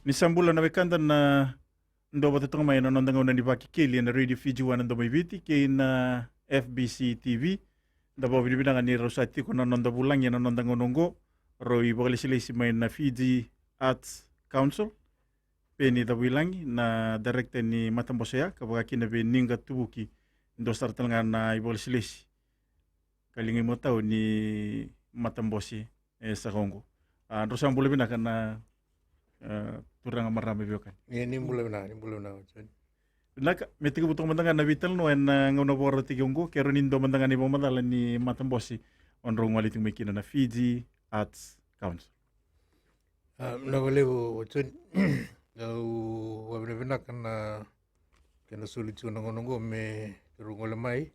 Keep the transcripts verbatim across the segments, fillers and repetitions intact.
Ni sa bula na wekada na dua vata toka mai na noda gauna ni vakekeli ena Radio Fiji One na Domo i Viti kei na F B C T V. Da vakavinavinaka ni rau sa tiko na noda vulagi ena noda gauna oqo, rau ivakalesilesi mai na Fiji Arts Council, Peni Cavuilagi, na director ni matabose ya, ka vaka kina vei Niqa Tuvuki, dua sara tale ga na ivakalesilesi ka liga imatau ni matabose e Saka oqo. A, drau sa bula vinaka na, e, turaga, marama, veiwekani. Ni, ni bula vinaka, ni bula vinaka, Joni. Vinaka, me tekivu toka mada ga na veitalanoa ena gauna vakarautaki oqo, keirau ni dua mada ga na ivakamacala ni matabose o drau gole tiko mai kina na Fiji Arts Council. A, vinaka vakalevu, Joni. Au vakavinavinaka na kena soli tiko na gauna oqo me keirau gole mai,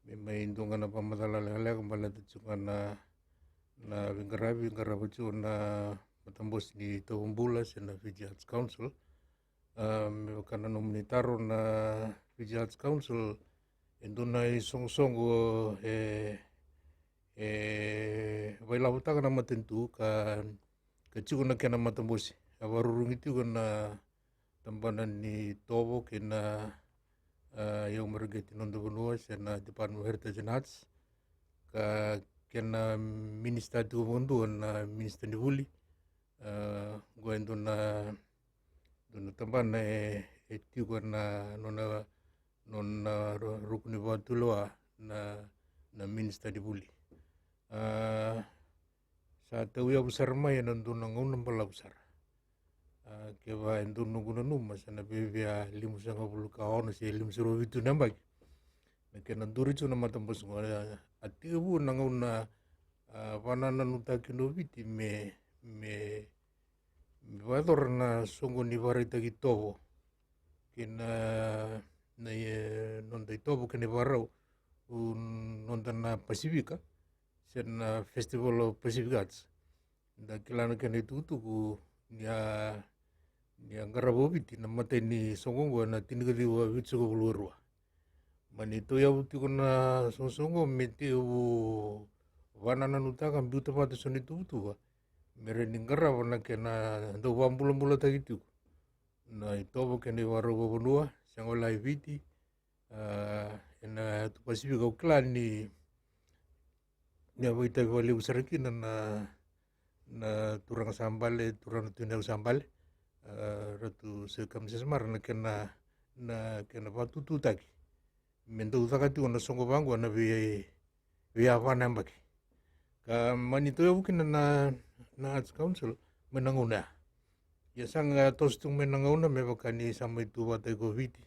me mai dua ga na vakamacala lekaleka baleta tiko ga na, na veiqaravi qarava tiko na matabose ni Tauva Bula se na Fiji Arts Council. A, me vaka na nomuni taro, na Fiji Arts Council e dua na isoqosoqo e, e vailavotaka na matanitu ka, ka tiko na kena matabose. A vakarurugi tiko na tabana ni tovo kei na, a, iyau mareqeti ni noda vanua se na Department of Heritage and Arts, ka kena minisita tiko vakadua na minisita ni vuli. A, oqo e dua na, dua na tabana e, e tiko na nona, nona ru-, ruku ni vakatulewa na, na minisita ni vuli. A, sa tauyavu sara mai ena dua na gauna balavu sara. A, keva e dua noqu nanuma sa na viavia limasagavulu ka ono se limasagavulu vitu na yabaki na kena duri tu na matabose oqo. A, a tekivu na gauna, a, vakanananutaki kina o Viti me, me, me vakayacora na soqo ni vakaraitaki tovo kei na, na, e, noda itovo kei na ivakarau, u, noda na Pasifika se na Festival of Pacific Arts. Da kila na kena itukutuku ni a, ni a qarava o Viti na imatai ni soqo oqo ena tinikaciwa vitusagavulu ka rua. Mani tauyavu tiko na soqosoqo me tekivu vakanananutaka, biuta vata so na ituvatuva me rawa ni qarava na kena dau vakabulabulataki tiko na itovo kei na ivakarau vakavanua, sega wale ga e Viti, a, ena yatu Pasifika. Au kila ni, ni a vakaitavi vakalevu sara kina na, na turaga sa bale, turaga na Tui Nayau sa bale, a, Ratu Sir Kamisese Mara, na kena, na kena vakatututaki me dau caka tiko na soqo vaqo ena vei, veiyava na yabaki. Ka mani tauyavu kina na, na Arts Council mai na gauna ya. Ia sa qai toso tiko mai na gauna me vaka ni sa mai tu vakataki o Viti,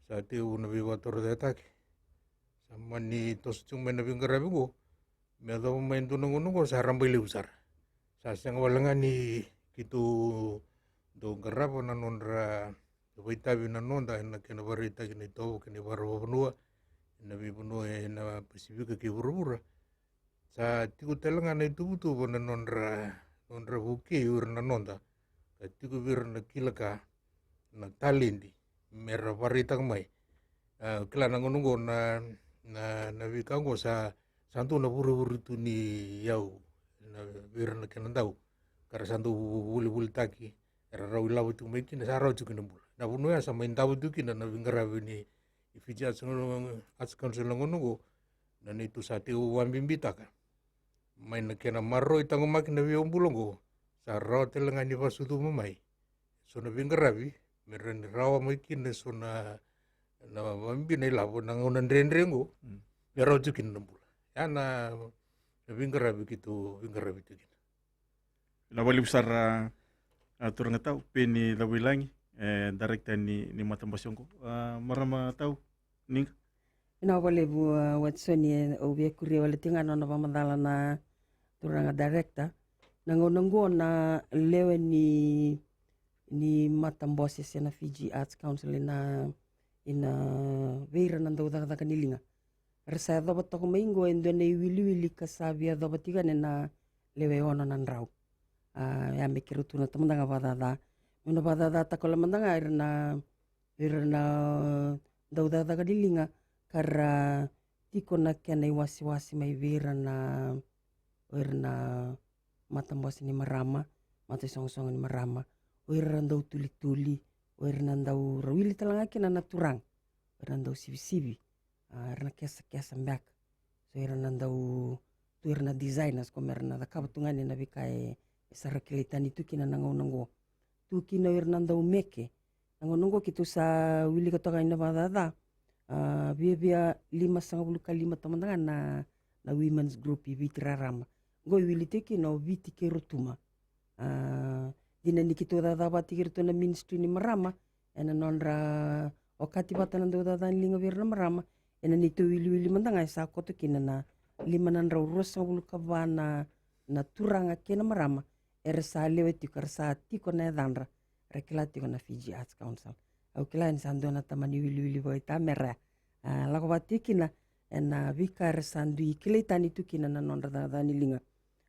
sa tekivu na veivakatorocaketaki. Sa mani toso tiko mai na veiqaravi oqo me yacova mai dua na gauna oqo sa rabailevu sara. Sa sega wale ga ni keitou dau qarava na nodra vakaitavi na noda ena kena vakaraitaki na itovo kei na ivakarau vakavanua ena veivanua ena Pasifika kei vuravura. Sa tiko tale ga na ituvatuva na nodra, nodra vukei o ira na noda, ka tiko vei ira na kila ka, na taledi me ra vakaraitaka mai. A, kila na gauna oqo na, na, na veika oqo sa, sa dua na vurevure tu ni yau na, vei ira na kena dau, ka ra sa dau vu-, vu-, volivolitaki, era rawa ilavo tiko mai kina, sa rawa tiko kina bula. Na vanua ya sa mai davo tiko kina na veiqaravi ni Fiji Arts, Arts Council na gauna oqo, na neitou sa tekivu vakabibitaka mai na kena maroroi taqomaki na veiyabula oqo, sa rawa tale ga ni vakasucuma mai so na veiqaravi me rawa ni rawa mai kina so na, na vakabibi na ilavo na gauna dredre oqo, mm, me rawa tiko kina na bula. Ya na, na veiqaravi keitou veiqaravi tiko kina. Na vakalevu sara, a, turaga tau Peni Cavuilagi, e, director ni, ni matabose oqo. A, marama tau Niqa. Vinaka vakalevu, a, Watson, e, au via kuria wale tiko ga na nona vakamacala na turaga director. Na gauna oqo na lewe ni, ni matabose se na Fiji Arts Council ina, ina vei ira na dau cakacaka ni liga. Ra sa yacova toka mai oqo e dua na iwiliwili ka sa via yacova tiko yani ena lewe ono na drau. A, ya me keirau tukuna mada ga vakacaca. Meu na vakacacataka wale mada ga ira na, ira na dau cakacaka ni liga ka ra tiko na kena iwasewase mai vei ira na, o ira na matabose ni marama, mataisoqosoqo ni marama, o ira ra dau tulituli, o ira na dau ra wili tale ga kina na turaga, o ira na dau sivisivi, a, era na kesakesa beka. So ira na dau tu ira na designers ko me ra na cakava tu ga ni na veika e, e sa ra kilai tani tu kina na gauna oqo. Tu kina o ira na dau meke. Na gauna oqo keitou sa wilika toka ina vakacaca, a, viavia limasagavulu ka lima tamata ga na, na women's group i Viti rarama. Oqo e wili tiko kina o Viti kei Rotuma. A, dina ni keitou cakacaka vata kei iratou na ministry ni marama ena nodra okati vata na dau cakacaka ni liga vei ira na marama. Ena neitou wiliwili mada ga e sa koto kina na lima na drau ruasagavulu ka va na, na turaga kei na marama era sa lewe tiko, era sa tiko na yacadra, era kila tiko na Fiji Arts Council. Au kila ni sa dua na tamani wiliwili vakaitamera, a, lako vata tiko kina ena veika era sa dui kilai tani tu kina na nodra cakacaka ni liga.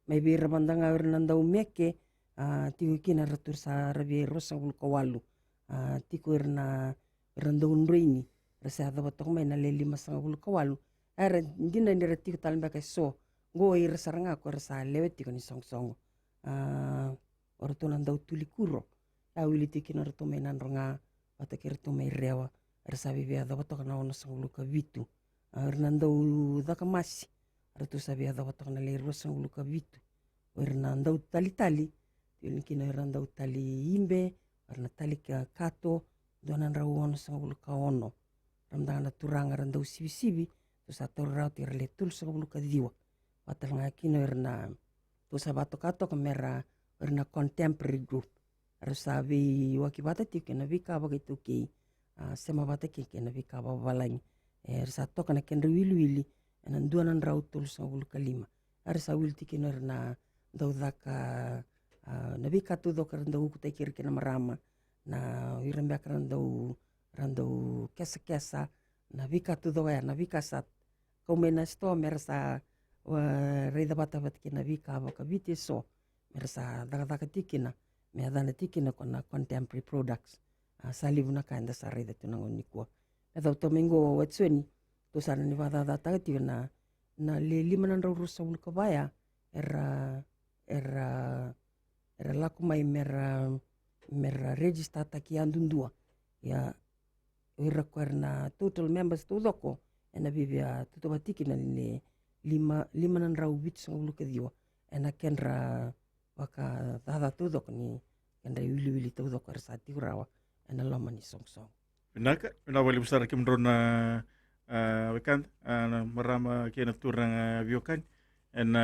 Mai vei ira mada ga o ira na dau meke, a, tiko kina ratou sa ra via ruasagavulu ka walu. A, tiko ira na, ira na dau droini, ra sa yacova toka mai na le limasagavulu ka walu. A, era dina ni ra tiko tale beka e so, oqo ira sara ga ko era sa lewe tiko ni sogosogo. A, o ratou na dau tulikuro. A, wili tiko kina o ratou mai Nadroga vata kei ratou mai Rewa, era sa via yacova toka na onosagavulu ka vitu. A, o ira na dau caka masi, ratou sa via yacova toka na le ruasagavulu ka vitu. O ira na dau talitali, wili kina o ira na dau tali ibe, o ira na tali ka kato, dua na drau onosagavulu ka ono. Ra mada ga na turaga ra dau sivisivi, tou sa taura rawa tiko ira le tolusagavulu ka ciwa. Vata tale ga kina o ira na, tou sa vakatoka toka me ra, o ira na contemporary group. Era sa veiwaki vata tiko kei na veika vakaiTaukei, a, sema vata kei, kei na veika vakavalagi. E, era sa toka na kedra wiliwili ena dua na drau tolusagavulu ka lima. Era sa wili tiko kina o ira na dau caka, a, na veika taucoko era dau ukutaki ira kei na marama, na o ira beka ra dau, ra dau kesakesa, na veika taucoko ya, na veika sa kau mai na sitoa me ra sa, a, raica vata vata kei na veika vakaViti e so me ra sa cakacaka tiko kina, me yacana tiko kina ko na contemporary products. A, sa levu na ka eda sa raica tu na gauna nikua. Me yacova toka mai oqo o Watisoni, tou sa na ni vakacakacakataka tiko na, na le lima na drau ruasagavulu ka va ya, era, era, era lako mai me ra, me ra register-taki yadudua. Ia, o ira ko era na total members taucoko, ena via, via tautauvata tiko na le lima, lima na drau vitusagavulu ka ciwa, ena kedra vakacaca taucoko ni kedra iwiliwili taucoko era sa tiko rawa ena loma ni sogosogo. Vinaka, vinaka vakalevu sara kemudrau na, a, wekada, a, na marama kei na turaga veiwekani. Ena,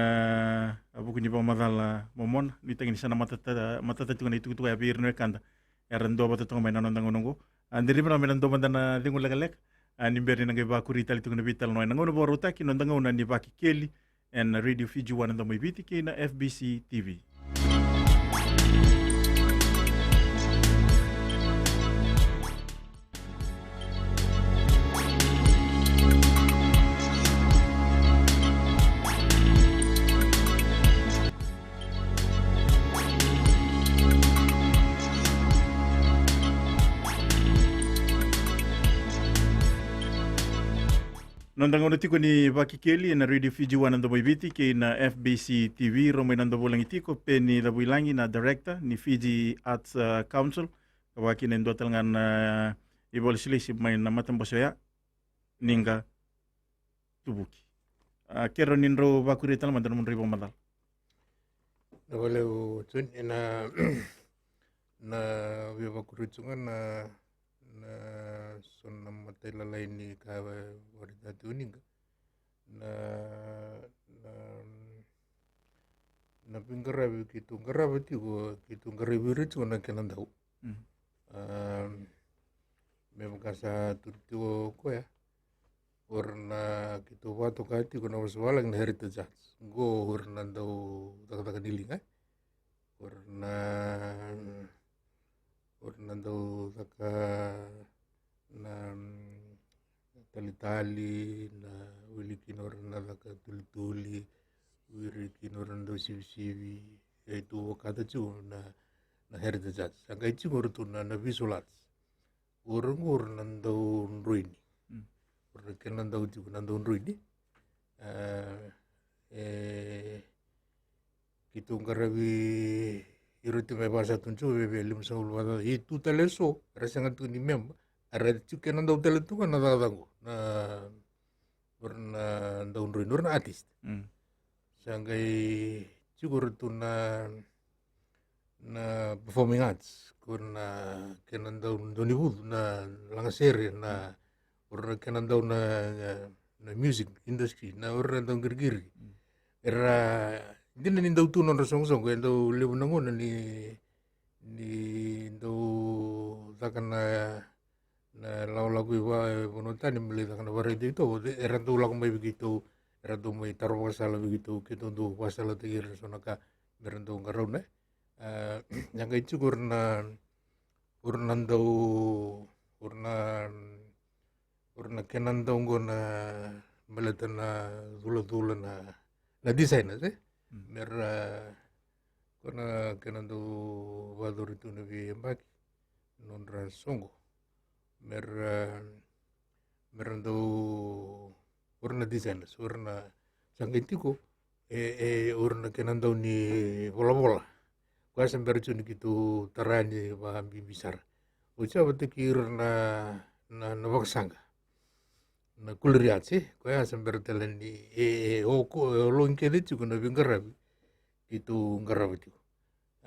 a, vuku ni vakamacala momona, nuitaki ni sa na matata, matata tiko na itukutuku ya vei ira na wekada era duavata toka mai na noda gauna oqo. A, de raica me na dua mada na cegu lekaleka, a, ni bera ni na qai vakuri tale tiko na veitalanoa ena gauna vakarautaki, noda gauna ni Vakekeli ena Radio Fiji One na Domo i Viti kei na F B C T V. Noda gauna tiko ni Vakekeli ena Radio Fiji One na Domo i Viti kei na F B C T V, rau mai noda vulagi tiko Peni Cavuilagi, na director ni Fiji Arts, uh, Council, ka vaka kina e dua tale ga na, uh, ivakalesilesi mai na matabose oya, Niqa Tuvuki. A, kerea ni drau vakuria tale mada na nomudrau ivakamacala. Na vale o Joni, ena, na via vakuria tu ga na, na so na matailalai ni ka va-, vakaraitaka tiko o Niqa. Na, na, na veiqaravi keitou qarava tiko, keitou qaravi ira tiko na kena dau. Mm. A, me vaka sa tukuni tiko o koya, o ira na keitou vakatoka tiko na vosa vavalagi na Heritage Arts. Qo o ira na dau cakacaka ni liga, e. O ira na, o ira na dau caka na, mm, talitali, na wili kina o ira na caka tulituli, wili kina o ira na dau sivisivi, e tu vakata tiko na, na Heritage Arts. A qai tiko o iratou na, na visual arts. O ira qo o ira na dau droini. Mm. O ira na kena dau tiko na dau droini. A, e, keitou qaravi ira tu me vasa tu jiko vei vei lima sagavulu vata. I tu tale so era sega tu ni memba, era tu kena dau tale tu ga na cakacaka qo na ura na dau droini, ura na artist. Mm. Sa qai jiko ira tu na na performing arts, ko na kena dau dau ni vucu na lagasere, na ura na kena dau na na music industry, na ura na dau qiriqiri. Mm. Era dina ni dau tu nodra soqosoqo, e dau levu na gauna ni ni dau caka na na lakolako i va e vanua tani me lai caka na varaitaki tovo, era dau lako mai vei keitou, era dau mai taro vakasala vei keitou, keitou dau vakasalataki ira so na ka me ra dau qarauna. A, ia qai tiko ura na ura na dau ura na ura na kena dau qo na baleta na culacula na na designers, e? Mm. Me ra ko na kena dau vakacori tu na veiyabaki nodra soqo. Me ra me ra dau ura na designers, ura na sa qai tiko e e ura na kena dau ni volavola. Koya sa bera tu ni keitou tara ni vakabibi sara. Oti sa vata kei ira na na na vakasaqa na Kuliriatsi, koya sa bera tale ni e e o ko e o logi kece tiko na veiqaravi keitou qarava tiko.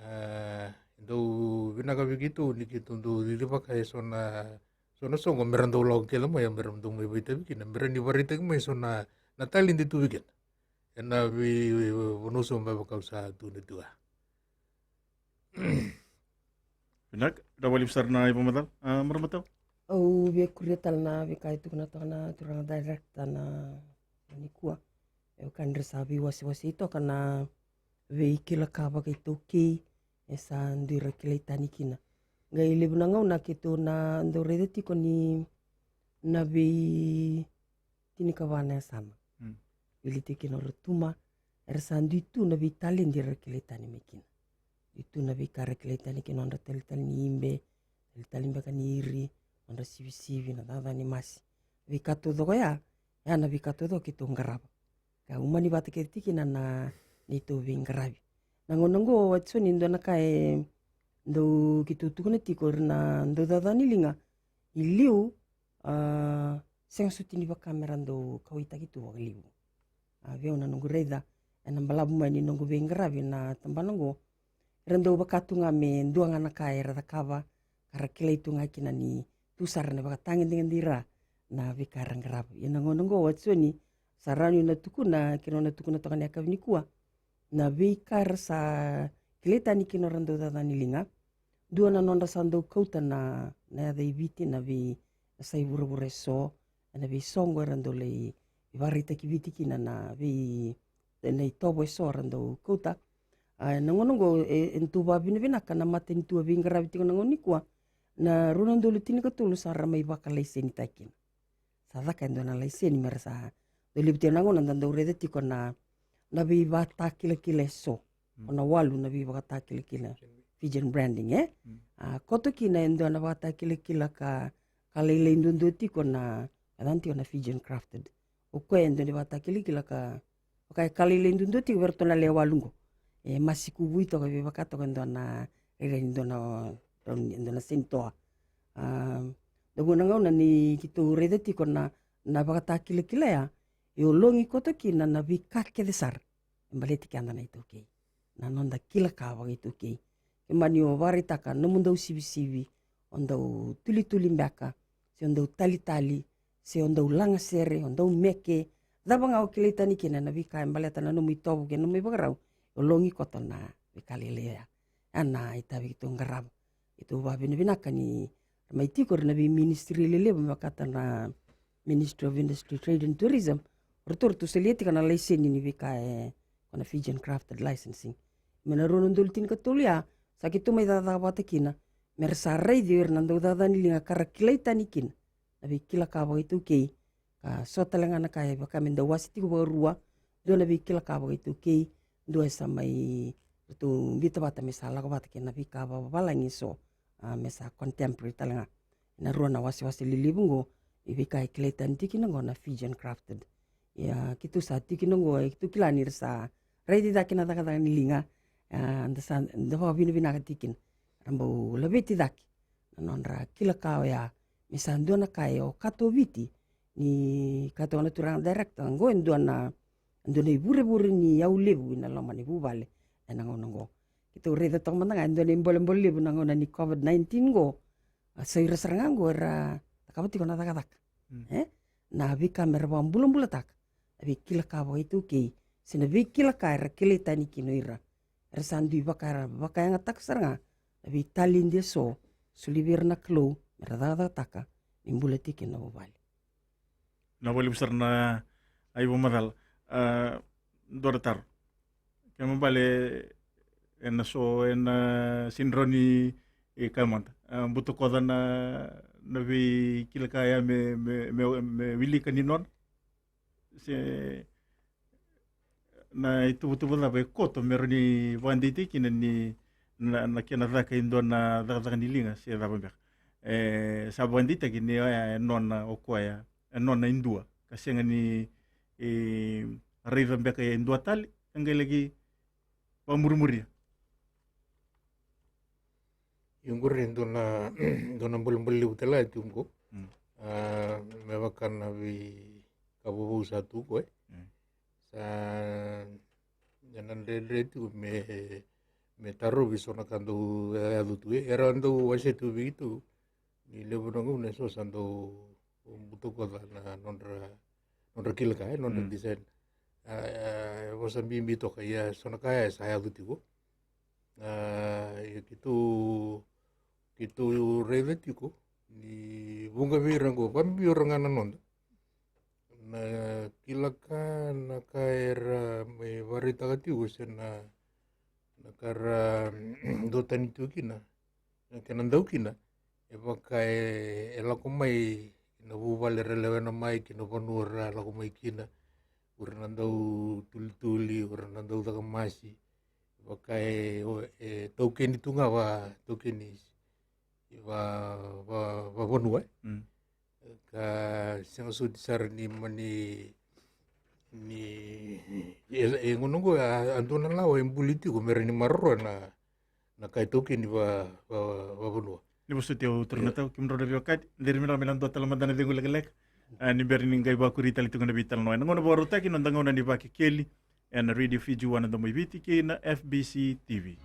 A, dau vinaka vei keitou ni keitou dau cicivaka e so na so na soqo me ra dau lako kece mai, me ra dau mai vakaitavi kina, me ra ni vakaraitaki mai so na na taledi tu vei keda. Ena veivanua so me vaka au sa tukuna tiko ya. Vinaka, vinaka vakalevu sara na ivakamacala, a, Maramatau. Au via kuria tale na veika e tukuna toka na turaga director na nikua. E vaka ni ra sa veiwasewasei toka na veikila ka vakaitaukei e sa dui ra kilai tani kina. Qai levu na gauna keitou na dau raica tiko ni na vei tinikava na yasana. Mm. Vili tiko kina o Rotuma, era sa dui tu na veitaledi era kilai tani mai kina. Dui tu na veika era kilai tani kina, nodra talitali ni ibe, talitali beka ni iri, nodra sivisivi, na cakacaka ni masi. Veika taucoko ya, ya na veika taucoko keitou qarava. Ka umani vata kece tiko kina na neitou veiqaravi. Na gauna oqo, Watisoni, dua na ka e dau keitou tukuna tiko ira na dau cakacaka ni liga i liu, a, sega soti ni vaka me ra dau kauaitaki tu vakalevu. A, vei au na noqu raica ena balavu mai ni noqu veiqaravi na tabana oqo, era dau vaka tu ga me dua ga na ka era cakava, ka ra kilai tu ga kina ni tu sara na vakatagedegede ira na veika era qarava. Ia na gauna oqo, Watisoni, sa rawa niu na tukuna, kei na tukuna toka na yakavi nikua, na veika era sa kilai tani kina o ira na dau cakacaka ni liga. Dua na nodra sa dau kauta na, na yaca i Viti na vei, na sai vuravura eso, ena veisoqo era dau lai vakaraitaki Viti kina na vei, na itovo eso era dau kauta. A, na gauna oqo e, e tu vakavinavinaka na matanitu a veiqaravi tiko na gauna nikua, na rua na udolu tinikatolu sa ra mai vakalaisenitaki kina. Sa caka e dua na laiseni me ra sa dau levu tiko na gauna da dau raica tiko na, na veivakatakilakila eso. Mm. O na walu na veivakatakilakila. Fijian branding, e? Mm. A, koto kina e dua na vakatakilakila ka, ka lailai duadua tiko na, ka cana tiko na Fijian crafted. O koya e dua na vakatakilakila ka, o koya e ka lailai duadua tiko vei ratou na lewe walu qo. E masi kuvui toka, veivaka toka e dua na, rairai ni dua na, dua na seni toa. A, da vua na gauna ni keitou raica tiko na, na vakatakilakila ya, e ologi koto kina na veika kece sara e baleti keda na iTaukei. Na noda kila ka vakaitaukei. Ke mani o vakaraitaka na nomudou sivisivi, o dau tulituli beka, se o dau talitali, se o dau lagasere, o dau meke, cava ga o kilai tani kina na veika e baleta na nomu itovo kei na nomu ivakarau, e ologi koto na veika lailai ya. Ya na itavi keitou qarava. Keitou vakavinavinaka ni ra mai tiko ira na vei ministry lelevu me vakataka na Ministry of Industry, Trade and Tourism. O ratou, ratou solia tiko na laiseni ni veika e, ko na Fijian Crafted Licensing. Me na rua na udolu tinikatolu ya, sa keitou mai cakacaka vata kina me ra sa raici ira na dau cakacaka ni liga ka ra kilai tani kina na veikila ka vakaitaukei. Ka so tale ga na ka e vaka me dau wase tiko vakarua, dua na veikila ka vakaitaukei, dua e sa mai, ratou biuta vata me sa lako vata kei na veika vakavalagi eso, a, me sa contemporary tale ga. Na rua na wasewase lelevu qo, e veika e kilai tani tiko kina qo na Fijian crafted. Ia, keitou sa tiko kina qo, e keitou kila ni ra sa raici cake na cakacaka ni liga, A, da sa da vakavinavinaka tiko kina. Ra bau laveti cake na nodra kila ka oya, me sa dua na ka e okata o Viti. Ni kaya toka na turaga director, qo e dua na, dua na ivurevure ni yau levu ina loma ni vuvale ena gauna qo. Keitou raica toka mada ga e dua na ibolebole levu na gauna ni COVID nineteen qo. A, sa ira sara ga qo era cakava tiko na cakacaka. Mm. E? Na veika mera vakabulabulataka na veikila ka vakaitaukei se na veikila ka era kilai tani kina o ira. Era sa dui vaka, vakayagataka sara ga na veitaledi eso, soli vei ira na Kalou mera cakacakataka ni bula tiko kina na vuvale. Na vakalevu sara na ivakamacala. A, dua na taro. Kena ibalebale ena so, ena sega ni rawa ni kaya mada, a, butakoca na, na veikila ka ya me, me, me, me wilika ni nona. Se na ituvatuva cava e koto me rawa ni vakadeitaki kina ni na, na kena caka e dua na cakacaka ni liga se cava beka. E sa vakadeitaki ni oya e nona o koya, e nona e dua, ka sega ni, e, raica beka e dua tale, e qai laki vakamurimuria. Io, qori e dua na, dua na bolebole levu tale ga e tiko qo. Mm. A, me vaka na veika vovou sa tu qo, e. Mm. Sa, ena dredre tiko me, me tarovi so na ka dau yaco tu, e. Era dau wasea tu vei keitou ni levu na gauna eso sa dau butakoca na nodra, nodra kila ka, e, nodra, mm, design. A, e vosa bibi toka, ia so na ka ya e sa yaco tiko. A, ia keitou, keitou raica tiko ni vuqa vei ira qo, vakabibi o ira ga na noda, na kila ka, na ka era mai vakaraitaka tiko se na, na ka ra duatani tiko kina, na kena dau kina, e vaka e, e lako mai na vuvale ra lewena mai, ki na vanua ra lako mai kina, o ira na dau tulituli, o ira na dau cakamasi, vaka e, o, e taukeni tu ga va, taukeni va, va, vavanua, e. Mm. Ka sega soti sara ni mani, ni, e, e gauna qo a, a dua na lawa e buli tiko me rawa ni maroroya na, na ka e taukeni va, va, vavanua. Ni vosoti au turaga tau, kemudrau na veiwekani, ciri vinaka me na dua tale mada na cegu lekaleka. A, ni bera ni qai vakuri tale tiko na veitalanoa ena gauna vakarautaki, noda gauna ni Vakekeli ena Radio Fiji One, na Domo i Viti, kei na F B C T V.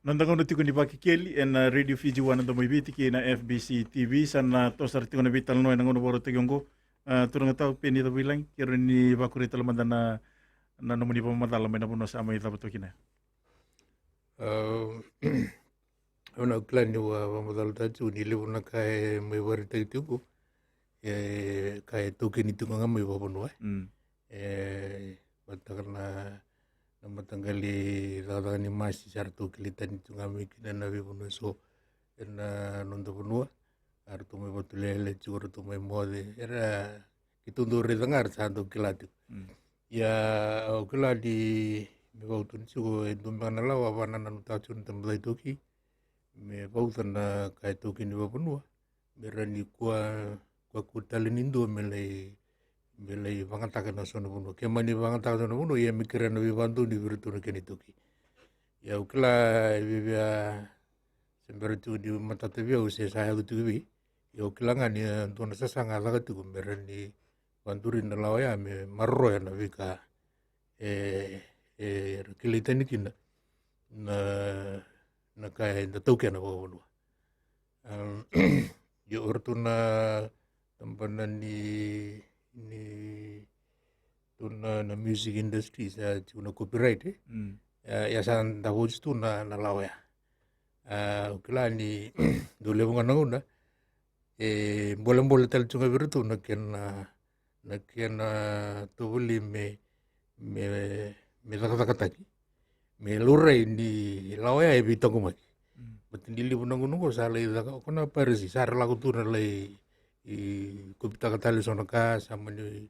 Noda gauna tiko ni Vakekeli ena Radio Fiji One, na Domo i Viti, kei na F B C T V. Sa na toso sara tiko na veitalanoa ena gauna vakarautaki oqo. A, turaga tau Peni Cavuilagi, kerea ni vakuri tale mada na, na nomuni vakamacala mai na vanua sa mai cava toka kina. A, au na kila ni va, vakamacalataka tiko ni levu na ka e mai vakaraitaki tiko, e, ka e taukeni tiko ga mai vavanua, e. Mm. E, vakataka na, na mataqali cakacaka ni masi sa ratou kilai tani tiko ga mai kina na veivanua eso ena noda vanua. A ratou mai vakatulealea tiko, ratou mai moce. Era, keitou dau raica ga ra sa dau kila tiko. Mm. Ia, au kila ni me vautu ni tiko e dua beka na lawa a vakanananutaka tiko na tabacakacaka iTaukei me vauta na ka e taukeni vavanua, me rawa ni kua, kua, kua tale ni dua me lai, me lai vagataka na so na vanua. Ke mani vagataka so na vanua, ia me kerea na veivakadonui vei iratou na kena iTaukei. Ia au kila e viavia se bera tiko ni matata vei au se sa yaco tiko vei. Ia au kila ga ni, e, dua na sasaga a caka tiko me rawa ni vakaduri na lawa ya me maroroya na veika e, e, era kilai tani kina na, na ka eda taukena vakavanua. Am, io, o ratou na tabana ni, ni, tu na, na music industry sa tiko na copyright, e? Mm. Ia, ia sa davo oti tu na, na lawa ya. A, au kila ni dau levu ga na gauna e bolebole tale tu ga vei iratou na kena, na kena tovolei me, me, me cakacakataki, me laurai ni lawa ya e veitaqomaki. Mm. Baleta ni levu na gauna oqo sa lai caka, o koya na piracy, sa ra lako tu na lai i kopitaka tale so na ka sa mani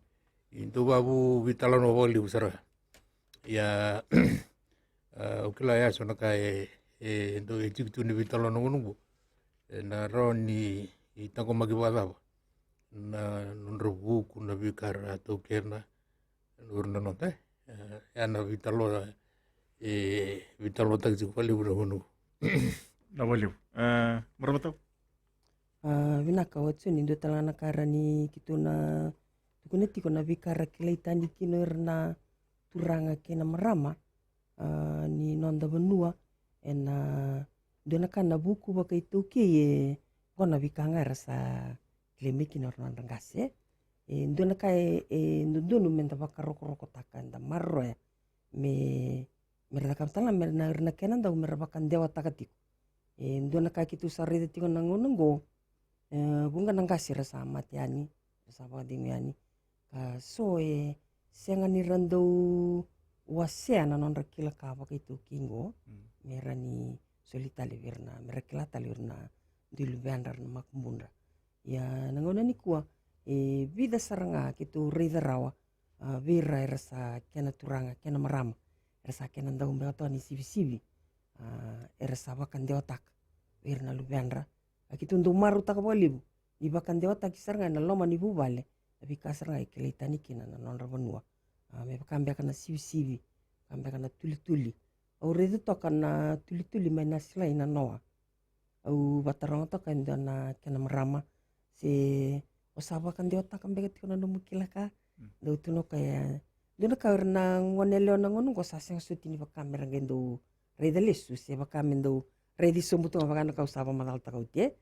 i dau vavu vitalanoa vakalevu sara. Ia, au kila ya so na ka e, e dau e tiki tu ni vitalanoa na gauna oqo. E na rawa ni i taqomaki vakacava na nodra vuku na veika ra taukena, ura na nota e, e na vitalo e vitalo taki tiko valevu na vanu. Na valevu. E, marama tau. A, vinaka watu ni dua tala na kara ni kitu na tukuna tiko na veika ra kilai tani kino ira na turaga kei na marama, a, ni noda vanua, e na dua na ka na vuku vakaitaukei e ko na veika ga era sa kilai mai kina ira na nodra qase. E dua na ka e, e dodonu me da vakarokorokotaka, da maroroya me, me ra cakava tale ga me ra na, ira na kena dau me ra vakadewataka tiko. E dua na ka kitu sa raica tiko na gauna oqo, e, vuqa na qase ra sa mate yani, ra sa vakacegu yani. Ka so e sega ni ra dau wasea na nodra kila ka vakaitaukei oqo, me ra ni soli tale vei ira na, me ra kila tale vei ira na dui luvedra na makubudra. Ia na gauna nikua, e vica sara ga keitou raica rawa, a, vei ira era sa kena turaga, kena marama, era sa kena dau beka toka ni sivisivi, a, era sa vakadewataka vei ira na luvedra. A keitou dau marautaka vakalevu ni vakadewataki sara ga e na loma ni vuvale na veika sara ga e kilai tani kina na nodra vanua. A, me vaka beka na sivisivi, vaka beka na tulituli. Au raica toka na tulituli mai na silai na noa. Au vataroga toka e dua na kena marama se o sa vakadewataka beka tiko na nomu kila ka. Dau tu na ka ya, dua na ka ira na gone yalewa na gauna oqo sa sega soti ni vaka me ra qai dau raica lesu se vaka me dau raici sobu tu ga vaka na ka au sa vakamacalataka oti e.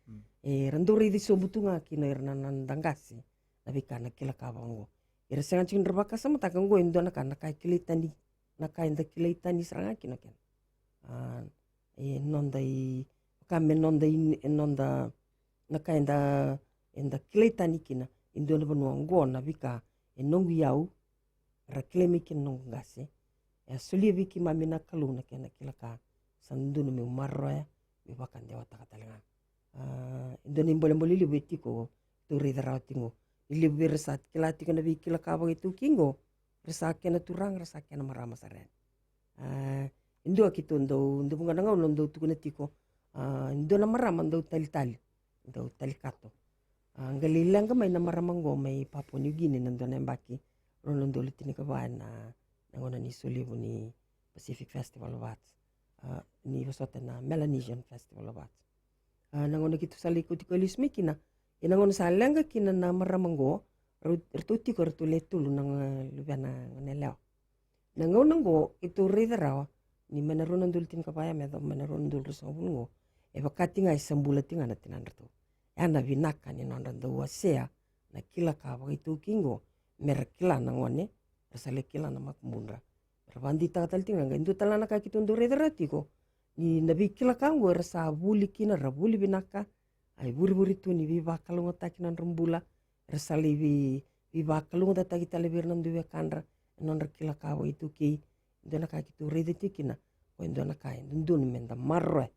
E ra dau raici sobu tu ga kina ira na noda qase na veika na kila ka vaka oqo. Ira sega tiko ni ra vakasamataka oqo e dua na ka, na ka e kilai tani, na ka eda kilai tani sara ga kina kena, a, e noda i, vaka me noda i, e noda, na ka eda, eda kilai tani kina e dua na vanua oqo na veika e noqu iyau ra kilai mai kina noqu qase. E a solia vei keimami na Kalou na kena kila ka sa dodonu meu maroroya, meu vakadewataka tale ga. A, e dua na ibolebole levu e tiko, tou raica rawa tiko. E levu vei ira sa kila tiko na veikila ka vakaitaukei oqo, ra sa kena turaga, ra sa kena marama sara yani. A, e dua keitou dau, dau vuqa na gauna dau tukuna tiko, a, e dua na marama dau talitali, dau talikato. A, qai lai leqa mai na marama oqo mai Papua New Guinea na dua na yabaki rua na udolu tinikava na, na gauna ni solevu ni Pacific Festival of Arts. A, ni vosota na Melanesian Festival of Arts. A, na gauna keitou sa lai kauti koya lesu mai kina, e na gauna sa leqa kina na marama oqo, rau, ratou tiko, ratou le tolu na ga, luvena gone yalewa. Na gauna oqo keitou raica rawa ni mai na rua na udolu tinikava ya me yacova mai na rua na udolu ruasagavulu oqo, e vaka tiko ga e sa bula tiko ga na tinadratou. E a na vinaka ni nodra dau wasea na kila ka vakaitaukei oqo me ra kila na gone, ra sa lai kila na makubudra. Ra vakadeitaka tale tiko ga, qai dua tale na ka keitou dau raica rawa tiko ni na veikila ka oqo era sa vuli kina, ra vuli vinaka, a ivurevure tu ni veivakalougatataki na nodra bula, era sa lai vei, veivakalougatataki tale vei ira na dui wekadra e nodra kila ka vakaitaukei. Dua na ka keitou raica tiko kina, ko e dua na ka e dodonu me da maroroya.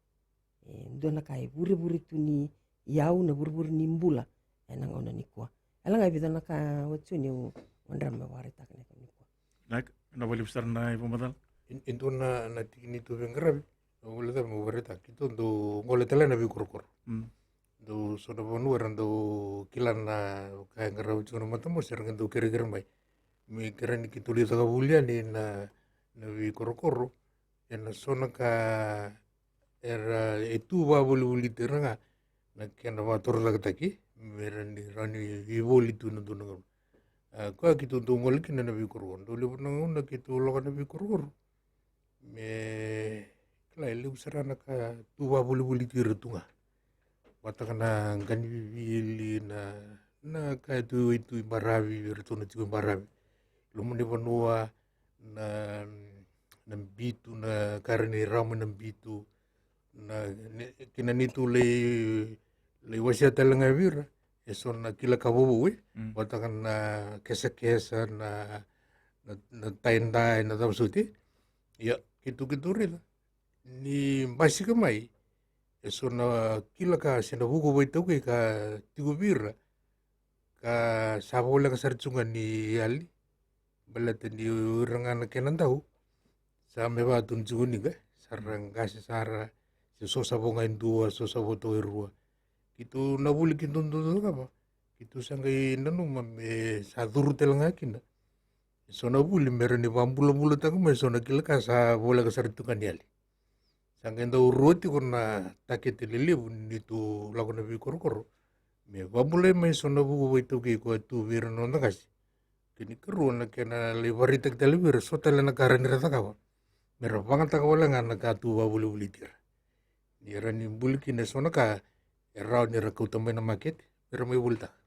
E dua na ka e vurevure tu ni iyau, na vurevure ni bula e na gauna nikua. E laga e vica na ka watu ni au gadreva me vakaraitaka na ka nikua. Na, na valevu sara na ivakamacala. E, e dua na, na tiki ni tou veiqaravi, au vale cava me vakaraitaka, keitou dau gole tale na veikorokoro. Dau so na vanua era dau kila na ka e qaravi tiko na matabose, era qai dau kerekere mai me kere ni keitou lai caka vuli yani na, na veikorokoro. E na so na ka era e tu vakavolivoliti ira ga na kena vakatorocaketaki me ra ni rawa ni veivoli tu na dua na gauna. A, koya keitou dau gole kina na veikorokoro, dau levu na gauna keitou lako na veikorokoro me kila e levu sara na ka tu vakavolivoliti ira tu ga. Vataka na qanivivili, na, na ka e tu, e tu i baravi, iratou na tiko i baravi, loma ni vanua, na, na bitu, na ka era ni rawa mai na bitu, na, kina ni tu lai, lai wasea tale ga vei ira e so na kila ka vovou e, vataka na kesakesa, na, na, na taidae, na cava soti. Ia keitou, keitou raica ni basika mai e so na kila ka se na vuku vakaitaukei ka tiko vei ira, ka sa voleka sara tu ga ni yali. Baleta ni ira ga na kena dau sa me vaka tu ni tiko ni qai sa ra qase sara, se so sa vo ga e dua, so sa vo toka e rua. Keitou na vuli keitou dau cakava, keitou sa qai nanuma me sa curu tale ga kina e so na vuli me ra ni vabulabulataka mai so na kila ka sa voleka sara tu ga ni yali. Sa qai dau rua tiko na takete lelevu ni tu lako na veikorokoro me vabulai mai so na vuku vakaitaukei koya tu vei ira na noda qase. Kei na karua na kena lai varaitaki tale vei ira so tale na ka ra ni ra cakava me ra vagataka wale ga na ka tu vavolivoliti ira. Ni ra ni buli kina e so na ka e rawa ni ra kauta mai na makete me ra mai volitaka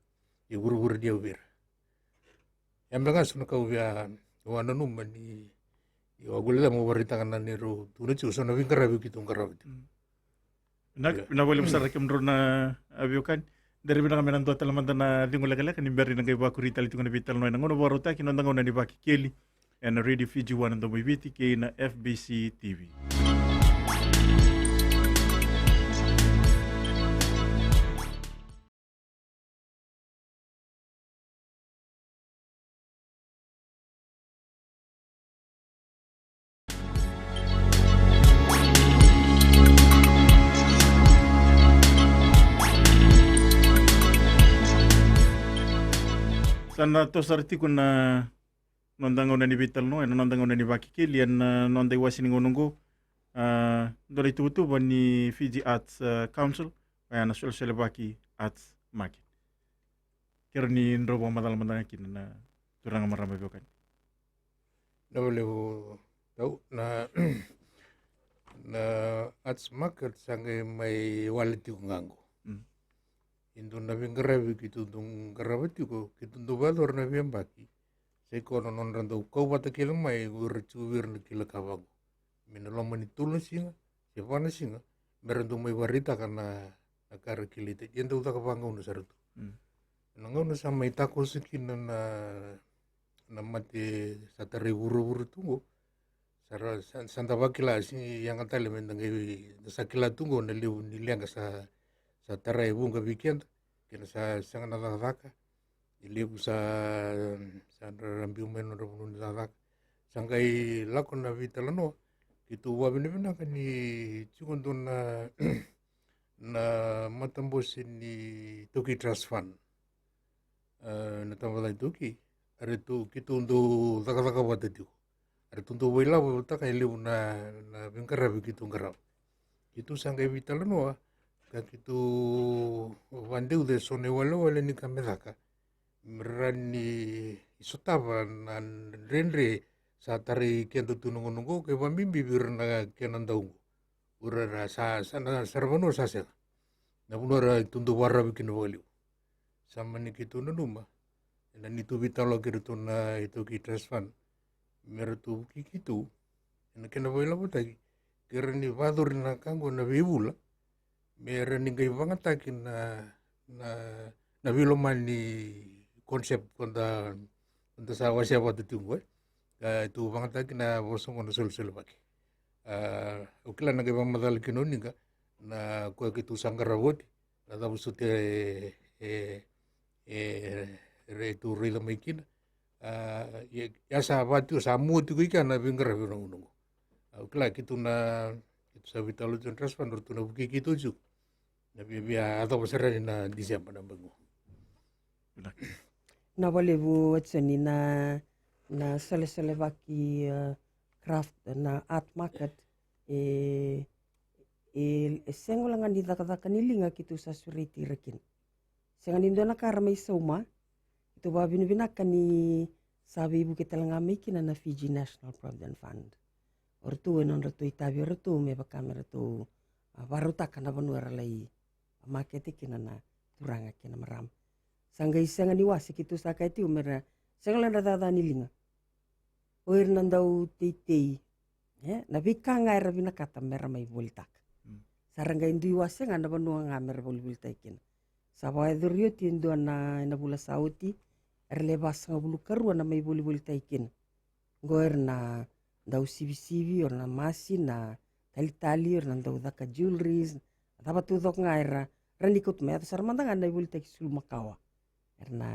e vuravura ni yau vei ira. Ya me ga so na ka au via, au a nanuma ni, au a guileca mo varaitaka na neirau tukuna tiko so na veiqaravi keitou qarava tiko. Mm. Vinaka, vinaka vakalevu sara kemudrau na, a, veiwekani. Dere vinaka me na dua tale mada na cegu lekaleka ni bera ni na qai vakuri tale tiko na veitalanoa ena gauna vakarautaki, noda gauna ni Vakekeli ena Radio Fiji One na Domo i Viti kei na F B C T V. Sa na toso sara tiko na noda gauna ni veitalanoa ena noda gauna ni Vakekeli ena noda iwase ni gauna oqo. A, dua na ituvatuva ni Fiji Arts, a, Council, oya na Solesolevaki Arts Market. Kero ni drau vakamacala mada ga kina na turaga, marama, veiwekani. Na valevu tau na, na arts market sa qai mai wale tiko ga qo. Mm. E dua na veiqaravi keitou dau qarava tiko, keitou dau vakayacora na veiyabaki. Sa i koya na nodra dau kau vata kece mai o ira tiko vei ira na kila ka vaqo. Me na loma ni tolu na siga se va na siga me ra dau mai varaitaka na, na ka ra kilai tiko. Ia dau caka vagauna sara tu. Mm. Na gauna sa mai takoso kina na, na mate sa tarai vuravura tu qo. Sa ra, sa, sa da vakila, sega ni yaga tale me da qai, da sa kila tu qo na levu ni leqa sa, sa tarai vuqa vei keda, kei na sa sega na cakacaka. E levu sa, sa ra biu mai na nodra vanua ni cakacaka. Sa qai lako na veitalanoa, keitou vakavinavinaka ni tiko dua na, na matabose ni Tokay Trust Fund. E, na tabacakacaka iTaukei, eratou, keitou dau cakacaka vata tiko. Eratou dau vailavotaka e levu na, na veiqaravi keitou qarava. Keitou sa qai veitalanoa ka keitou vakadeuca e so na iwalewale ni ka me caka me ra ni sotava na dredre sa tarai keda tu na gauna oqo, kei vakabibi vei ira na kena dau oqo. O ira era sa, sa na sara vanua sa sega. Na vanua eratou dau vakararavi kina vakalevu. Sa mani keitou nanuma ena neitou veitalanoa kei iratou na iTaukei Trust Fund me ratou vukei keitou ena kena veilavotaki, ke ra ni vakayacori na ka oqo na veivula me ra ni qai vagataki na, na, na veilomani concept ko da, ko da sa wasea vata tiko qo, e. Ka tu vagataki na vosa oqo na Solesolevaki. A, au kila na qai vakamacala kina o Niqa na koya keitou sa qarava oti, na cava soti e, e, e, eratou raica mai kina. A, ia, ia sa va tiko, sa mua tiko i kea na veiqaravi na gauna oqo. Au kila keitou na, keitou sa veitalanoa tiko na Trust Fund, ratou na vukei keitou tiko na via, via yacova sara yani na December na yabaki qo. Vinaka. Na valevu Watsoni, na, na Solesolevaki, e, craft, na art market, e, e, e sega wale ga ni cakacaka ni liga keitou sa sureti ira kina. Sega ni dua na ka ra mai sauma. Keitou vakavinavinaka ni sa veivuke tale ga mai kina na Fiji National Provident Fund. O ratou e nodratou itavi o ratou me vaka me ratou, a, vakarautaka na vanua era lai makete kina na turaga kei na marama. Sa qai sega ni wase, keitou sa kaya tiko me ra sega wale ga ni ra cakacaka ni liga. O ira na dau teitei, e, na veika ga era vinakata me ra mai volitaka. Mm. Sa ra qai dui wase ga na vanua ga me ra volivolitaki kina. Sa vakayacori oti e dua na, ena vula sa oti, era le vasagavulu karua na mai volivolitaki kina. Qo era na dau sivisivi, o na masi, na talitali, o na dau caka jewelries, na cava taucoko ga era, ra ni kauta mai, yaco sara mada ga na ivolitaki sulu makawa. Era na,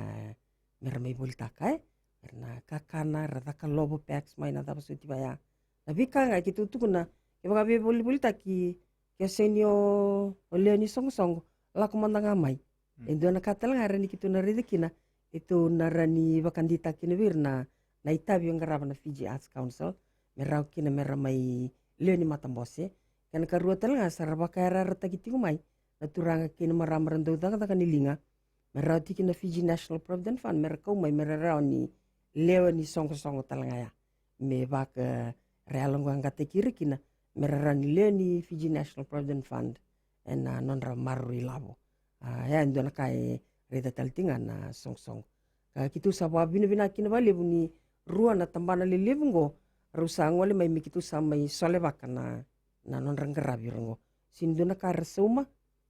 mera mai volitaka, e? Era na kakana, era caka lovo packs mai na cava soti vaya. Na veika ga keitou tukuna, kevaka veivolivolitaki, ke sega ni o, o lewe ni soqosoqo, lako mada ga mai. E dua na ka tale ga e rawa ni keitou na raica kina, keitou na rawa ni vakadeitaka kina vei ira na, na itavi e qarava na Fiji Arts Council, me rawa kina mera mai lewe ni matabose. Kena karua tale ga sa ra vakayarayarataki tiko mai na turaga kei na marama ra dau cakacaka ni liga, me rawa tiko na Fiji National Provident Fund, mera kau mai, mera rawa ni lewe ni soqosoqo tale ga ya. Me vaka, e, ra yaloqaqataki ira kina, mera rawa ni lewe ni Fiji National Provident Fund ena nodra maroroi lavo. A, e dua na ka e raica tale tiko ga na soqosoqo. Ka keitou sa vakavinavinaka kina vakalevu ni rua na tabana lelevu qo, rau sa gole mai me keitou sa mai solevaka na, na nodra qaravi ira qo. Sega ni dua na ka era sauma,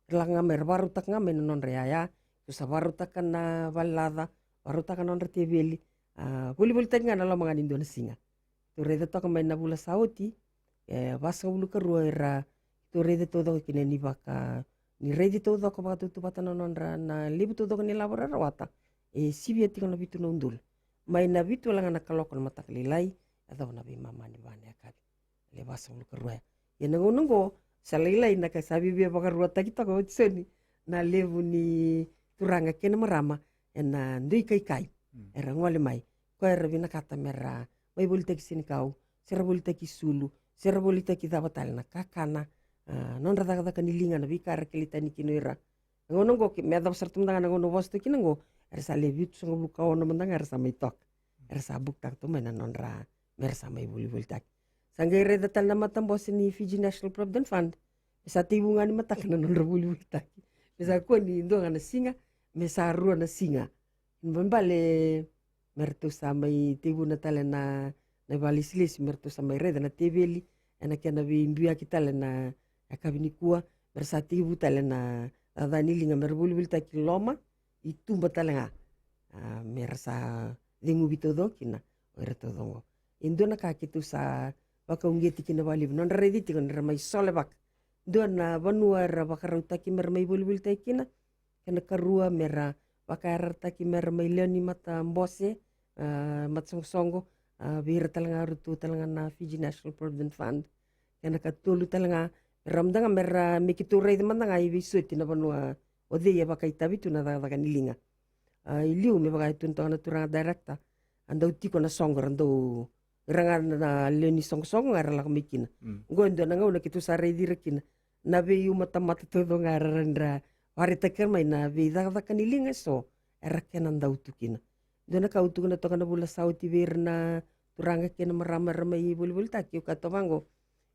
ra lako ga mai, ra vakarautaka ga mai na nodra yaya. Keitou sa vakarautaka na valelaca, vakarautaka na nodra teveli. A, volivolitaki ga ena loma ga ni dua na siga. Tou raica toka mai na vula sa oti, e, vasagavulu ka rua era, tou raica taucoko kina ni vaka, ni raici taucoko vakatautauvata na nodra na levu taucoko ni lavo era rawata. E sivia tiko na vitu na udolu. Mai na vitu wale ga na kaloko na mataka lailai, yacova na veimama ni va na yakavi. Le vasagavulu ka rua ya. Ia na gauna oqo, sa lailai na ka sa via vakaruataki toka, Watisoni, na levu ni turaga kei na marama ena dui kaikai. Mm. Era gole mai. Koya era vinakata mera mai volitaki senikau, se ra volitaki sulu, se ra volitaki cava tale na kakana, a, nodra cakacaka ni liga, na veika era kilai tani kina o ira. Na gauna oqo, ke, me yacova sara tu mada ga na gauna au vosa tu kina oqo, era sa le vitusagavulu ka ono mada ga era sa mai toka. Era sa bukitaka tu mai na nodra, mera sa mai volivolitaki. Sa qai raica tale na matabose ni Fiji National Provident Fund, me sa tekivu ga ni mataka na nodra volivolitaki. Me sa kua ni dua ga na siga, me sa rua na siga. Ni balebale, me ratou sa mai tekivuna tale na, na ivakalesilesi, me ratou sa mai raica na teveli ena kena veibiuyaki tale na yakavi nikua, me ra sa tekivu tale na cakacaka ni liga, me ra volivolitaki loma i tuba tale ga. A, me ra sa ceguvi taucoko kina o ira taucoko. E dua na ka keitou sa vakauqeti kina vakalevu, nodra raici tiko ni ra mai solevaka dua na vanua era vakarautaki me ra mai volivolitaki kina. Kena karua, me ra vakayarayarataki me ra mai lewe ni matabose, a, matasoqosoqo, a, vei ira tale ga, ratou tale ga na Fiji National Provident Fund. Kena katolu tale ga, me ra mada ga me ra, me keitou raica mada ga i veisoti na vanua o cei e vakaitavi tu na cakacaka ni liga. A, i liu me vaka e tukuna toka na turaga director, a dau tiko na soqo ra dau ira ga na lewe ni soqosoqo ga era lako mai kina. Mm. Oqo e dua na gauna keitou sa raici ira kina na veiumatamata taucoko ga era rawa ni ra vakaraitaki ira mai na veicakacaka ni liga eso era kena dau tu kina. Dua na ka au tukuna toka na vula sa oti vei ira na turaga kei na marama era mai volivolitaki, au kaya toka vaqo,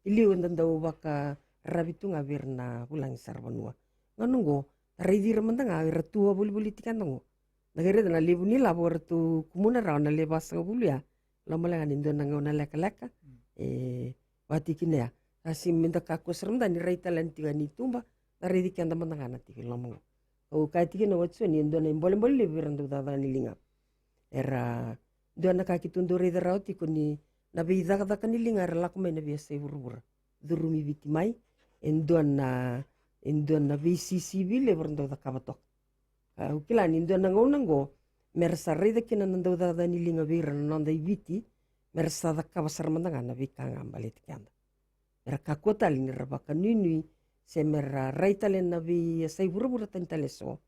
i liu eda dau vakararavi tu ga vei ira na vulagi saravanua. Gauna oqo, raici ira mada ga era tu a volivoliti keda oqo. Na qai raica na levu ni lavo eratou kumuna rawa na le vasagavulu ya. Loma ga ni dua na gauna lekaleka, mm, e vakatikina ya. Sa sega me da kakua sara mada ni rai tale yani tiko yani i tuba, da raici keda mada ga na tiko i loma qo. Au kaya tiko na wati so ni dua na ibolebole levu vei ira dau cakacaka ni liga. Era, dua na ka keitou dau raica rawa tiko ni na veicakacaka ni liga era lako mai na veiyasai vuravura. Curumi Viti mai, e dua na, e dua na veisisivi levu era dau cakava toka. Au kila ni dua na gauna oqo, me ra sa raica kina na dau cakacaka ni liga vei ira na noda i Viti, me ra sa cakava sara mada ga na veika ga baleti keda. Me ra kakua tale ni ra vakanuinui, se me ra rai tale na veiyasai vuravura tani tale eso.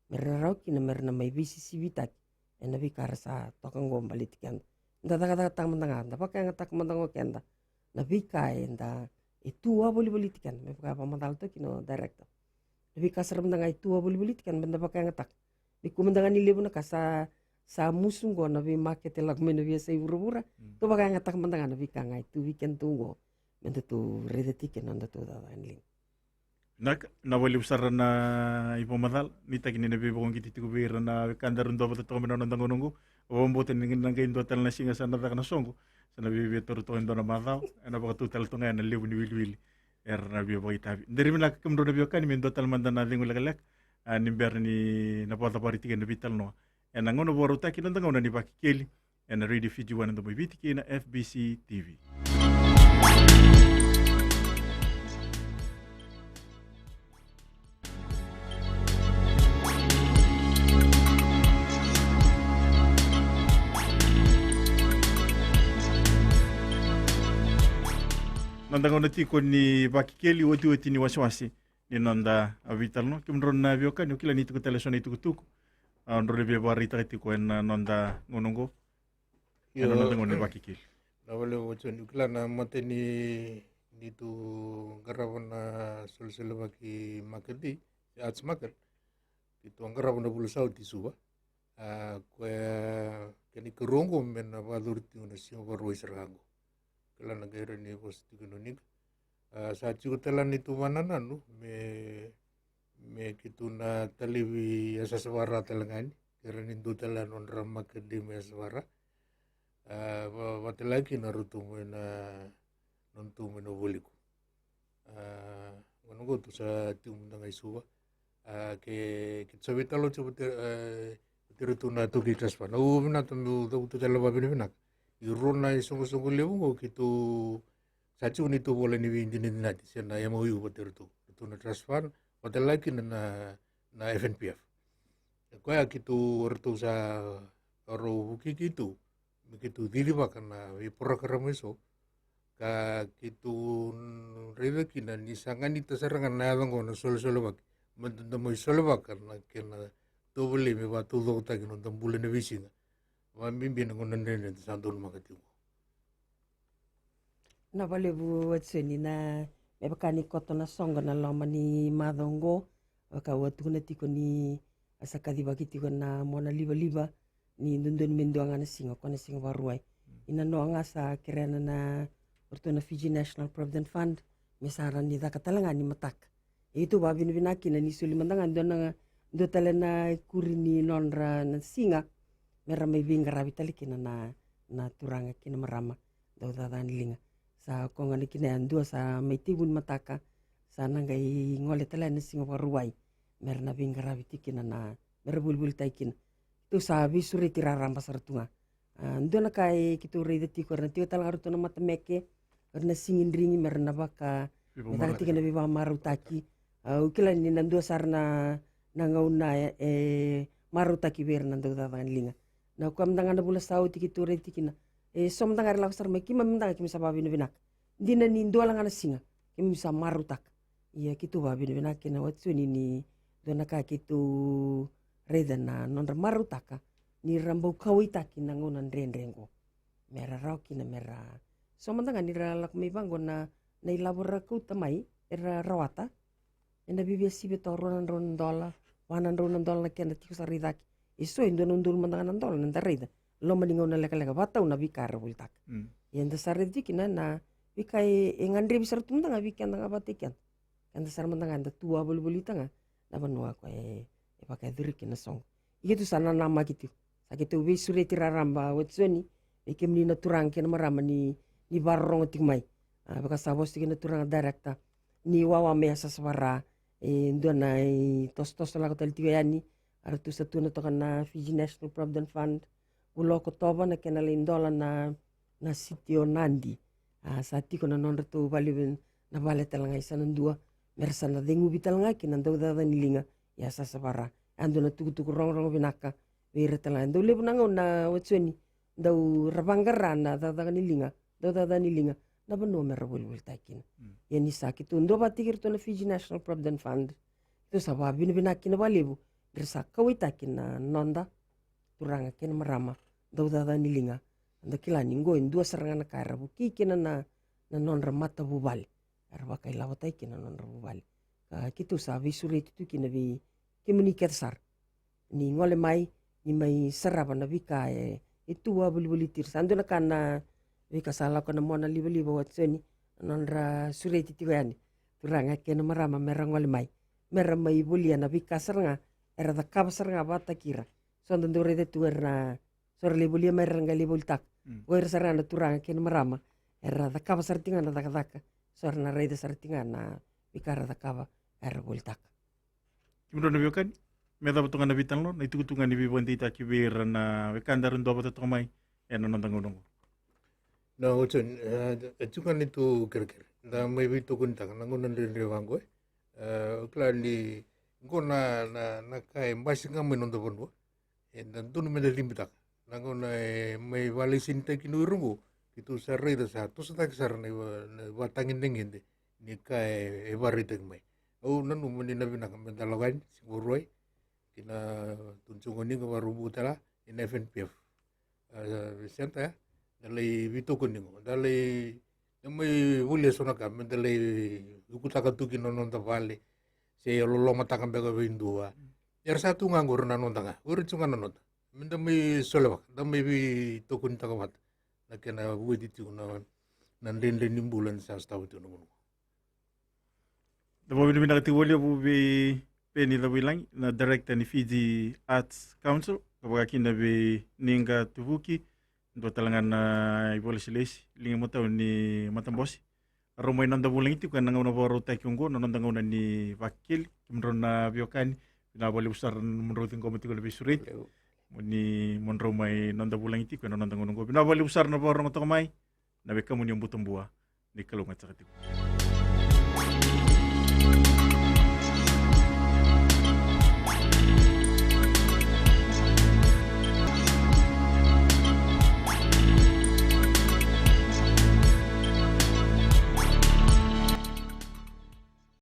Me ra rawa kina me ra na mai veisisivitaki ena veika ra sa toka oqo baleti keda. Da cakacakataka mada ga, da vakayagataka mada ga o keda na veika eda, e tu a volivoliti keda, me vaka e vakamacala toka kina o director. Na veika sara mada ga e tu a volivoliti keda, me da vakayagataka. Me kua mada ga ni levu na ka sa, sa musu oqo na veimakete lako mai na veiyasai vuravura. Mm. Tou vakayagataka mada ga na veika ga e tu vei kedatou oqo, me datou raica tiko kina na nodatou cakacaka ni liga. Vinaka, na vakalevu sara na ivakamacala, nuitaki ni na veivakauqeti tiko vei ira na wekada era dua vata toka mai na noda gauna oqo. Au vakabauta ni na qai dua tale na siga sa na caka na soqo, sa na viavia toro toka e dua na macawa, ena vakatau tale toka ga ena levu ni wiliwili era na via vakaitavi. Deri vinaka kemudrau na veiwekani, me dua tale mada na cegu lekaleka, a, ni bera ni na vakacavari tiko ena veitalanoa ena gauna vakarautaki, na noda gauna ni Vakekeli, ena Radio Fiji One e Domoiviti kei na F B C T V. noda gauna tiko ni vakekeli, otioti ni wasewase ni noda veitalanoa. Kemudrau na veiwekani, au kila ni tiko tale eso na itukutuku, a, drau na via vakaraitaka tiko ena noda gauna oqo. Io. Ena noda gauna ni vakekeli. Na vale o Joni, au kila na mata ni, ni tu qarava na solesolevaki market day, arts market. Keitou a qarava na vula sa oti i Suva. A, koya kena ikarua oqo me na vakayacori tiko na Siga Vakarauwai sara ga oqo. Kila na qai rawa ni vosa tiko na niga. A, sa tiko tale na neitou vakanananu me, me keitou na talevi Yasayasa Vara tale ga ni. Ke rawa ni dua tale na nodra market day mai Yasayasa Vara. A, va, vakatalaki na ratou mai na, nodratou mai na Vualiku. A, gauna oqo tou sa tiko mada ga i Suva. A, ke, keitou sa veitalanoa tiko vata, e, vata kei iratou na taukei Trust Fund. Au vinakata meu cavuta tale vakavinavinaka. I rua na isoqosoqo levu oqo keitou sa tiko ni tou vola ni veidinadinati se na M O U vata kei iratou. Iratou na Trust Fund, vakatalaki na, na, na F N P F. E koya keitou, ratou sa rau vukei keitou me keitou cicivaka na veiporokaramu eso, ka keitou raica kina ni sa ganita sara ga na yaca oqo na solesolevaki, meda mai solevaka na kena tovolei me vakataucokotaki na noda bula ena veisiga, vakabibi na gauna dredre eda sa donumaka tiko. Na valevu Watisoni, na me vaka ni koto na soqo na loma ni macawa oqo, vaka au a tukuna tiko ni a sa kacivaki tiko na mona livaliva ni dodonu me dua ga na siga, ko na Siga Vakarauwai. Ina noa ga sa kerea na, na, o ratou na Fiji National Provident Fund me sa rawa ni caka tale ga ni mataka. E, keitou vakavinavinaka kina ni soli mada ga dua na, dua tale na ikuri ni nodra na siga me ra mai veiqaravi tale kina na, na turaga kei na marama dau cakacaka ni liga. Sa koya ga na kena yadua sa mai tekivu ni mataka, sa na qai gole tale na Siga Vakarauwai me ra na veiqaravi tiko kina na, me ra volivolitaki kina. Keitou sa veisureti raraba sara tu ga. A, dua na ka e keitou raica tiko, era na tiko tale ga ratou na matameke, era na sigidrigi me ra na vaka, me caka tiko na veivakamarautaki. A, au kila ni na dua sara na, na gauna e, e marautaki vei ira na dau cakacaka ni liga. Na koya mada ga na vula sa oti keitou raica tiko kina, e so mada ga era lako sara mai, keimami mada ga keimami sa vakavinavinaka. Dina ni dua wale ga na siga keimami sa marautaka. Ia keitou vakavinavinaka kina Watisoni ni dua na ka keitou raica na nodra marautaka ni ra bau kauwaitaki na gauna dredre oqo. Me ra rawa kina me ra, so mada ga ni ra lako mai vaqo na, na ilavo ra kauta mai, era rawata, ena viavia sivi toka rua na drau na dola, va na drau na dola na kena tiko sara i cake. E so e dua na udolu mada ga na dola na da raica loma ni gauna lekaleka, vakatau na veika era volitaka. Ia da sa raica tiko kina na veika e, e gadrevi sara tu mada ga vei keda ga vakataki keda. Keda sara mada ga eda tu a volivolita ga na vanua ko e, e vakayacori kina na soqo. Ia keitou sa nanamaki tiko. Sa keitou veisureti raraba Watisoni vei kemuni na turaga kei na marama ni, ni vakarorogo tiko mai. A, vaka sa vosa tiko na turaga director ni wawa mai Yasayasa Vara, e dua na itosotoso lako tale tiko yani, a ratou sa tukuna toka na Fiji National Provident Fund, vula o Okotova na kena lai dola na, na siti o Nadi. A, sa tiko na nodratou vale, na vale tale ga i Sanadua, me ra sa na ceguvi tale ga kina dau cakacaka ni liga i Yasayasa Vara. A, dua na tukutuku rogorogo vinaka vei ira tale ga. Dau levu na gauna Watisoni dau ra vaqara na cakacaka ni liga, dau cakacaka ni liga na vanua me ra volivolitaki kina. Ia ni sa keitou duavata tiko iratou na Fiji National Provident Fund, keitou sa vakavinavinaka kina vakalevu ni ra sa kauwaitaki na noda turaga kei na marama dau cakacaka ni liga. Da kila ni qo e dua sara ga na ka era vukei kina na, na nodra matavuvale, era vakailavotaki kina na nodra vuvale. Ka keitou sa veisureti tu kina vei kemuni kece sara ni gole mai, ni mai sarava na veika e, e tu a volivoliti ira. Sa dua na ka na veika sa lako na mona livaliva Watisoni, na nodra sureti tiko yani turaga kei na marama me ra gole mai, me ra mai volia na veika sara ga era cakava sara ga vakataki ira. So da dau raica tu era na, so ra lai volia mai, era qai lai volitaka. O ira sara ga na turaga kei na marama era cakava sara tiko ga na cakacaka, so ra na raica sara tiko ga na veika era cakava era volitaka. Kemudrau na veiwekani, me cava toka na veitalanoa, na itukutuku ga ni veivakadeitaki vei ira na wekada era duavata toka mai ena noda gauna oqo. Na Watisoni, e, e tiko ga na neitou kerekere. Da mai veitokonitaka na gauna dredre vaqo, e. E, au kila ni qo na, na, na ka e basika ga mai noda vanua. Eda dodonu meda cibitaka na gauna e mai vakalaisenitaki kina o ira oqo. Tou sa raica sa tosotaki sara na iva- na ivakatagedegede ni ka e e vakaraitaki mai. Au nanuma ni na vinaka me da lako yani Siga Vakarauwai ki na tunisoqo ni ga Vakaraubuka tale ga i na F N P F. A, senta ya da lai veitokoni qo, da lai da mai volia so na ka me da lai ukutaka tu ki na noda vale, se lolomataka beka vei dua. Era sa tu ga qori na noda ga, qori tu ga na noda. Me da mai solevaka, da mai veitokonitaka vata na kena vueti tiko na na dredre ni bula ni sa sotava tiko na vanua. Da vakavinavinaka tiko vakalevu vei Peni Cavuilagi, na director ni Fiji Arts Council, ka vaka kina vei Niqa Tuvuki, dua tale ga na ivakalesilesi, liga matau ni matabose. Rau mai noda vulagi tiko ena gauna vakarautaki oqo, na noda gauna ni vakekeli, kemudrau na veiwekani, vinaka vakalevu sara na nomudrau ciqoma tiko na veisureti. Mo ni mo drau mai noda vulagi tiko ena noda gauna oqo. Vinaka vakalevu sara na vakarorogo toka mai, na wekamuni o Butabua, ni kalougata saka tiko.